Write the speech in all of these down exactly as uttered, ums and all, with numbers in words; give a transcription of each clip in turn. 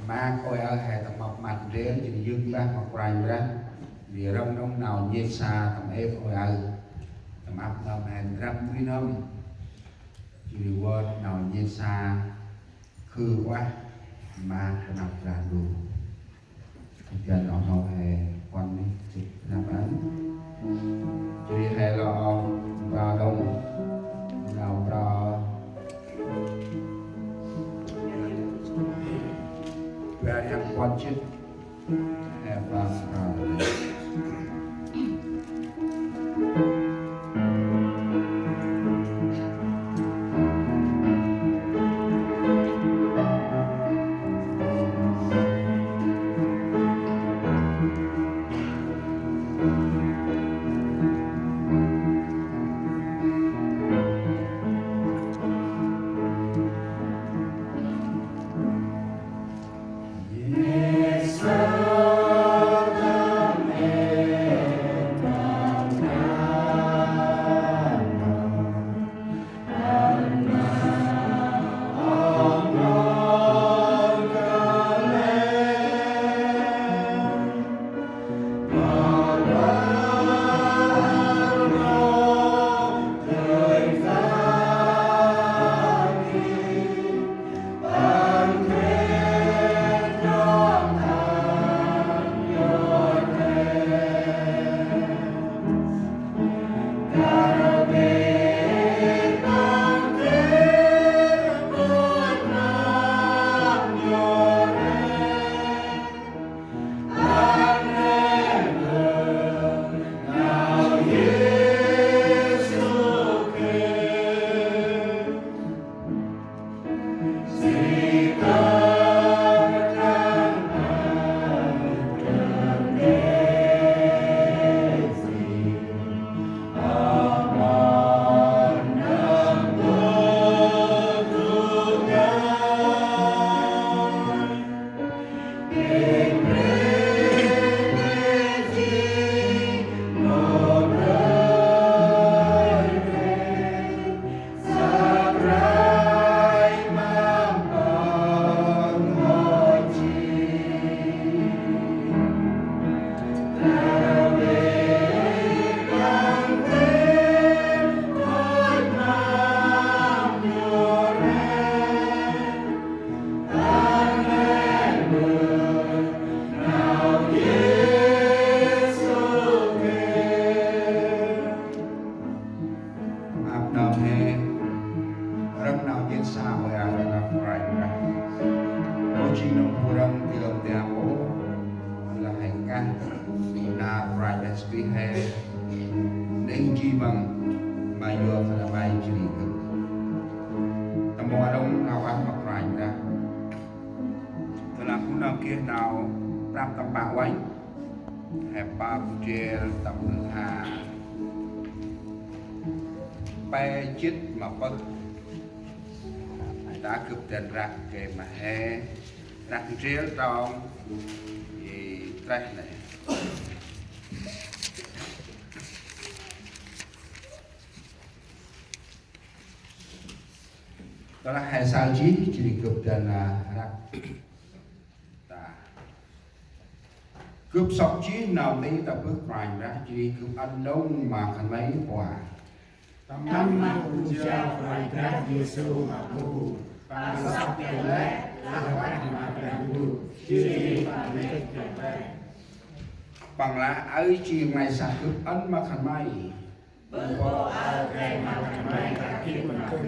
Maak ôi aơ he tâm mâp măt ndrel, jêh ri yơk mbah ma Kôranh Brah. Jêh ri rŏng nŏng nau nhêt sa tâm êp ôi aơ. Tâm ăp nơm he ndrăp mui nơm. Jêh ri vơt nau nhêt sa khư ueh ma nau Brah Ndu. Jêh ri nau he puăn nây, jêh ri nau ăn. Jêh ri he lŏ ong mprơ đŏng. Nau mprơ. Bar yang puăn jêh. He păng mprơ. Ăp nơm he, rŏng nau nhêt sa ôi aơ nau Kôranh Brah. Ơ jêng nơm bu rŏng ti lŏm tiang ôh, lah he nkah nau Kôranh Brah Yêsu Krist he, nơm jêh păng ma yor khân ay may jêh ri gâp. Tâm ban rŏng nau ăn ma Kôranh Brah. Tơ lah bu nau geh nau prăp tâm pă uănh. He pă bu ndrel tâm rơh ha. Pe jêt ma pơh. Ta gâp dăn răk gay ma he. Răk ndrel trong. Ê treh nê. Tơ lah he saơ jêh, jêh ri gâp dăn, a, răk. Ta. Gâp sŏk jêh nau nti ta bơh Kôranh Brah, jêh ri gâp ăn đŏng ma khân may pua. Tâm mâp bu jao Kôranh Brah Yêsu ma bu, Păng sŏk dăn lĕ, lah ueh ma Brah Ndu, jêh ri Păng mĭn dăn lĕ. Păng lah: Aơ jêng may sah gâp ăn ma khân may. Bơh mpôl aơ gay ma khân may kah gĭt ma gâp.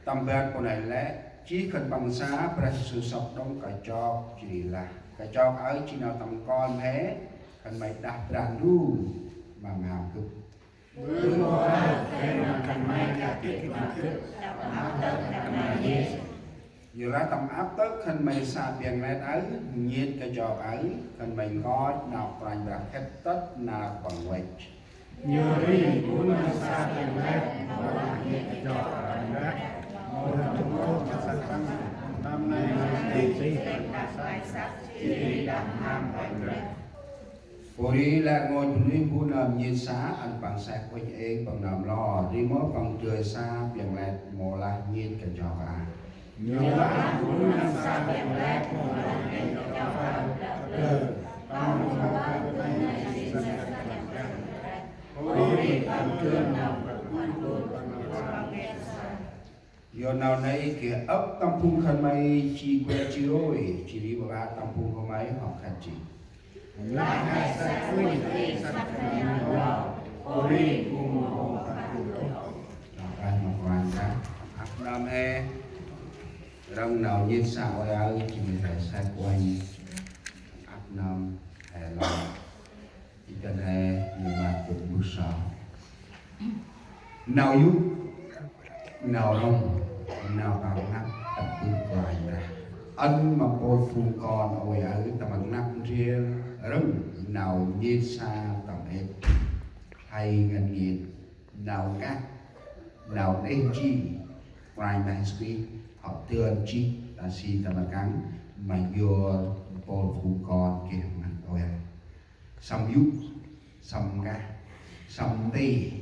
Tâm ban pô nây lĕ, jêh khân păng sa Brah Yêsu sŏk đŏng kachok jêh ri lah: Kachok aơ jêng nau tâm kon he, khân may đah Brah Ndu ma mham gâp. Bơh mpôl aơ gay ma khân may kah gĭt ma gâp, tâm ăp tơ̆ khân may nhêt. Yorlah tâm ăp tơ̆ khân may sa piăng lĕt aơ, nhêt kachok aơ, khân may nkoch nau Kôranh Brah khât tât nar Păng văch. Yor ri bu nơm sa piăng lĕt, mâu lah nhêt kachok Kôranh Brah, mâu lah tŭm kô̆ ma săk Păng, tâm nây nơm nti si Păng săk, jêh ri đah mham Kôranh Brah. Pô ri lĕ rngôch bunuyh bu nơm nhêt sa, ăn păng sek uănh êng păng nơm lor, ri mâu păng dơi sa piăng lĕt, mâu lah nhêt kachok aơ. Yor nau nây geh âk tâm phung khân may jêng kuăl jêh ri, jêh ri ƀă tâm phung khân may hŏ khât jêh. Ơ, ma Kôranh Brah, ăp nơm he, rŏng nau nhêt sa ôi aơ, jêng may he săk uănh, ăp nơm he lŏ. Ê kăn he, nau măt gâp mbơh sơm. Nau yô̆, nau rŏng, nau tâm rnglăp, tâm bơh Kôranh Brah. Ăn ma mpôl phung kon ôi aơ, tâm rnglăp ndrel, rŏng, nau nhêt sa tâm êp. Hay ngăn ngên, nau ngăch, nau neh nti, Kôranh Brah Yêsu Krist, hŏ dơn jêh, ta si tâm rkăng, ma yor mpôl phung kon geh măt ôi aơ. Săm yô̆, săm nkah, săm nti,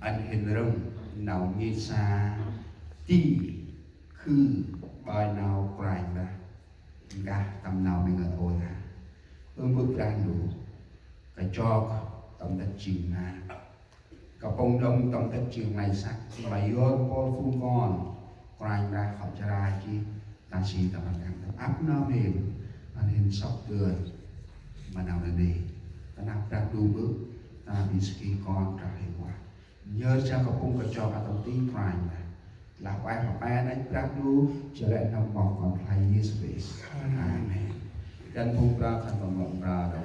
ăn hên rŏng, nau nhêt sa, ti, khư, ƀơi nau Kôranh Brah, nkah tâm nau mĭn ngăn ôi aơ. Ơ Mbơ̆ Brah Ndu, kachok, tâm tât jêng ma. Kapŭng đŏng tâm tât jêng nglay săk, ma yor mpôl phung kon, Kôranh Brah hŏ chra jêh, ta si tâm rkăng tâm ăp nơm hên, ăn hên sŏk dơn, ma nau nanê̆. Ta năp Brah Ndu Mbơ̆, ta năp Yêsu Krist Kon Brah hên ueh. Nhhơr jao kapŭng kachok a tâm ti Kôranh Brah. Lah ueh ma Păng năp Brah Ndu, jêh lĕ nơm moh Kon Păng Yêsu Krist. Amen. Dăn phung prao khân păng lŏ prao đŏng.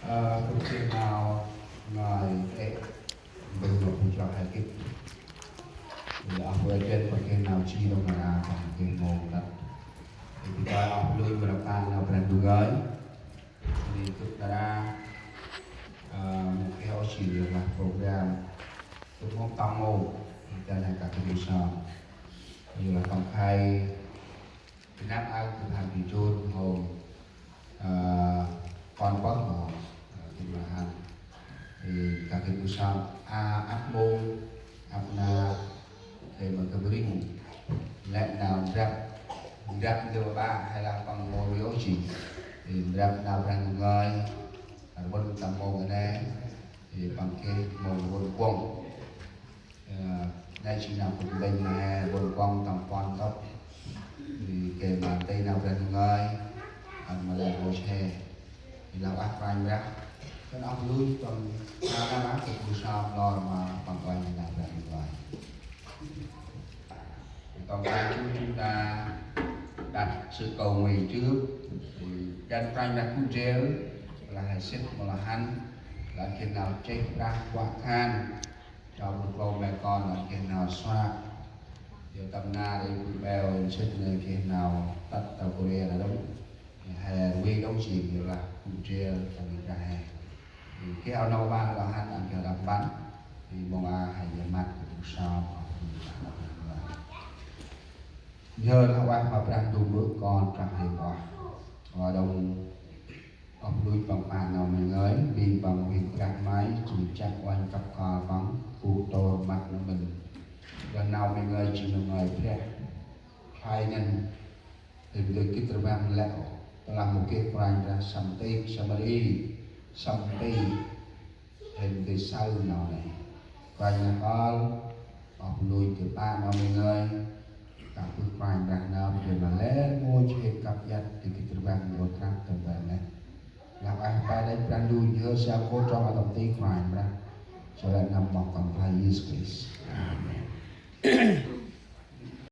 Ơ, gâp geh nau ngơi ê, bơh nô bu chroh he gĭt. Ơ, ơ, gâp geh nau chi nô ma ra, gâp geh mâu tât. Ơ, gâp geh ơ, lui ma ra pa nau Brah Ndu ngơi. Ơ, gâp ta ra, ơ, mâu geh ôh chi lah program. Gâp mâu tâm mâu, ơ, ta na ka gâp mâu sa. Ơ, lah tâm khai. Gâp năp aơ gâp hăn bi jot hôm, ơ, kon pơh mâu, ơ, gâp ma hăn. Ơ, ka gâp mâu sa, a, ăp mông, ăp na, gâp ma gâp rĭng. Lĕ nau ndrăp, ndrăp ndơ ba, hay là păng mâu rio chi. Ơ, ndrăp nau Brah Ndu ngơi, ơ, rbŭn tâm mông a nê, ơ, păng geh mông rbŭn kuŏng. Ơ, nê chi nau gâp mbênh ma he rbŭn kuŏng tâm puăn gâp. Ơ, geh ma nti nau Brah Ndu ngơi, ăn ma lĕ mâu che. Ơ, lah ueh Kôranh Brah. Gâp ăp lui tâm, a, a, a, gâp bu sa lor ma păng ueh nau Brah Ndu ngơi. Tổng quan chúng ta đặt sự cầu nguyện trước. Ơ, dăn Kôranh Brah gŭ ndrel, lah he sĭt mâu lah hăn, lah geh nau chêh brah kuă khan. Cho bu klô me kon ăn geh nau suă. Yor tâm nar ri bu beo sĭt nê geh nau tât ta Kôrê na đŏng. He rvê đŏng jêng yor lah gŭ ndrel tâm nar he. Geh nau ba lah hăn ăn geh đăp mpăn. Ơ, mông a he yor măt bu sa. Yor lah ueh ma Brah Ndu bơh kon trah he ueh. Ơ, đŏng Ơ, lui păng pă nau May ngơi, bi păng huêng Brah May, jêng chă uănh kăp kơl păng, bu tôr măt nau mĭn. Yor nau May ngơi jêng nau ngơi Brah. Khlay ngăn, hên dơi gĭt rbăng lĕ ôh, tơlah mâu geh Kôranh Brah săm tih, săm ri, săm tih. Hên dơi saơ nau nê. Kôranh Brah ăl, ơ, lui geh pă nau May ngơi, kăp bơh Kôranh Brah nau, geh ma lĕ mâu che kăp iăt, dơi gĭt rbăng yor trah tâm ban nê. Lah ueh pa đăch Brah Ndu, nhhơ sa kô trong a tâm ti Kôranh Brah. Sa lĕ năm mâp Kon Brah Yêsu Krist. Amen.